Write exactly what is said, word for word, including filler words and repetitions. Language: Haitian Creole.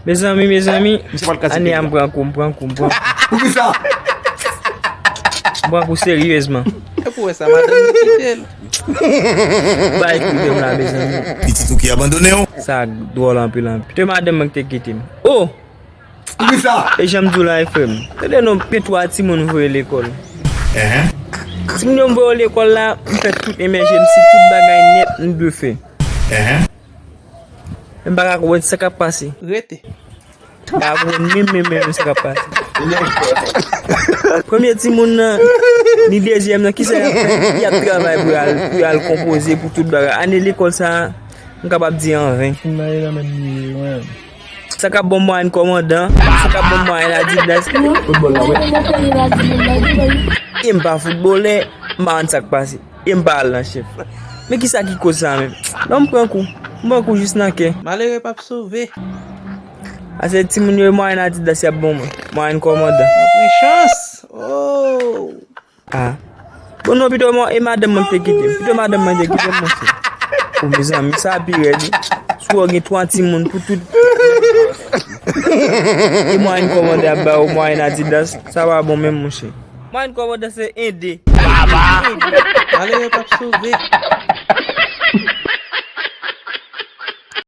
Mezanmi, mezanmi, ane a m pran kou, m pran kou, m pran kou. Poukisa? M pran kou seryezman. E pou wè sa, madanm li kite l. Bay kou de m la, mezanmi. Pitit ou ki abandone w. Sa dwòl anpil, anpil. Te madanm mwen ki te kite m. Oh! Poukisa? E jan m di w la, frè m. Tande non, gen twa timoun voye lekòl. Timoun yo m voye lekòl la, m fè tout emèjensi, tout bagay nèt m dwe fè. Men m pa ka konprann sa k ap pase. Rete. M pa ka konprann menm, menm, menm sa k ap pase. Premye timoun nan, ni dezyèm nan, kisa y ap fè? Y ap travay pou y al, pou y al konpoze, pou tout bagay. Ane lekòl sa a, m kapab di an ven. Sa k ap ban m mwayèn kòmandan, sa k ap ban m mwayèn Adidas. E m pa foutbolè, m pa konn sa k pase. E m pa al nan chèf. Men kisa ki koz sa menm? Non, m pran kou. M pran kou jis nan kè. Malere p ap sove. Ase timoun yo, e mwayèn Adidas y ap ban mwen. Mwayèn kòmandan. Mwen pran chans. Oh. Ah. Bon, non, pito mwen, e madanm mwen te kite m. Pito madanm mwen te kite m, monchè. O, mezanmi, sa pi rèd, wi. Si w gen twa timoun pou tout. E mwayèn kòmandan y ap ba w, mwayèn Adidas, sa pa bon menm, monchè. Mwayèn kòmandan se en de. Malere p ap sove.